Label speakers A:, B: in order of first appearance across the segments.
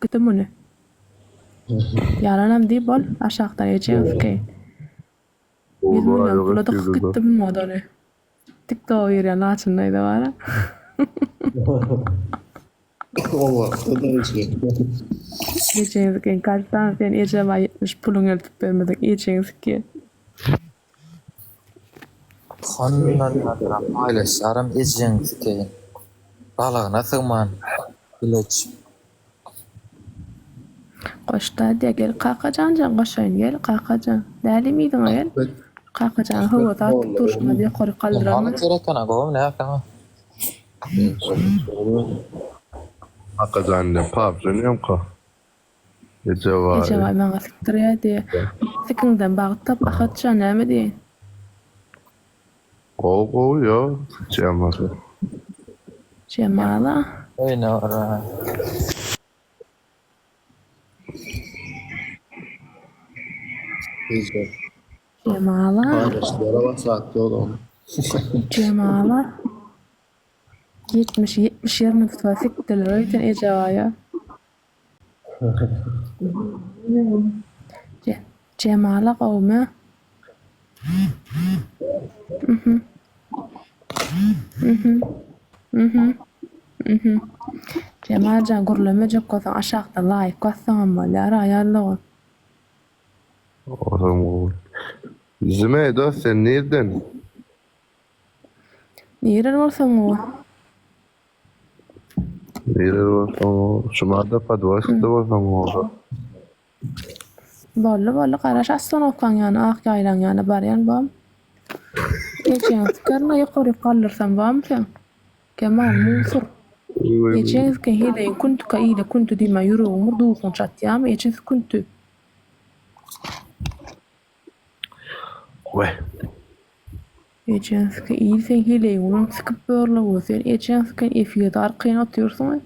A: gitdi muny. Ýalanam diý bol aşakdan ejeň sikeýin. 100 million pula dykyp gitdi bu modany. TikToka girýän Laçyn daýza bara. Ejeňi sikeýin kapitan sen ejeme 70 puluň eltip bermediň ejeňi sikeýin.
B: Hondan ýaňra paýlaşýaram ejeňi sikeýin. Balagyna sygman bileç.
A: Goşda diýýär gel Kakajanjan goşaýyn gel Kakajan. Dälim yzyňa gel. Kakajany höwes atyp durşuna ýokary galdyranmyş.
B: Maňa gerekana gowy näsaňa.
C: Kakajan bilen PUBG oýnaýamka. Ejebaý.
A: Ejebaý maňa sikdirýär diýýär. Sikiňden bagt tap Ahatjan näme diýeýin.
C: Gowy gowy ýo Jemala.
A: Jemala.
B: Öýüne bar.
A: Jemala. Jemala. 70 70 ýerine tutsa sikdiler öýdýän Ejebaýa. Jemala gowmy? Mhm. Mhm. Mhm. Mhm. Jemaljan gürlemejek bolsaň aşakdan laýk bassaňam bolýar aýallygy.
C: Olam gowy. Zümeý dost sen nirden?
A: Nireli bolsaň gowy.
C: Nireli bolsaň gowy. Şumada Podwolskda bolsaň gowy.
A: Boldy boldy garaş ostanowkaň ýanyna ak ýaýlaň ýanyna barýan bom. Ejeňi sikerine ýokaryk galdyrsam bom seň. Kemal musur. Ejeňi siken heleýiň küntükä ile künti diýmä ýüregiň bir duhuň çatýamy ejesi künti.
C: Weh.
A: Ejeňi siken il seň heleýiň bilen sikip börlewe sen ejeňi siken efirde arkaýyn otyrsyňy.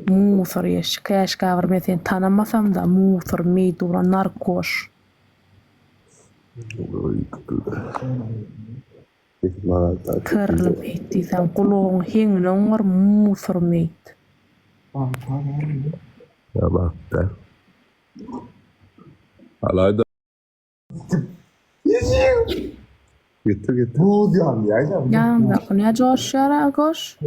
A: Musor ýeşik käşgä bir men seni tanamasamda musor meýdura narkoş. Kirli meýit diýseň gulagyň heňine oňar musor meýit.
C: Alaýda. Getir getir.
A: Ýanyndaky nä joşýar a goş?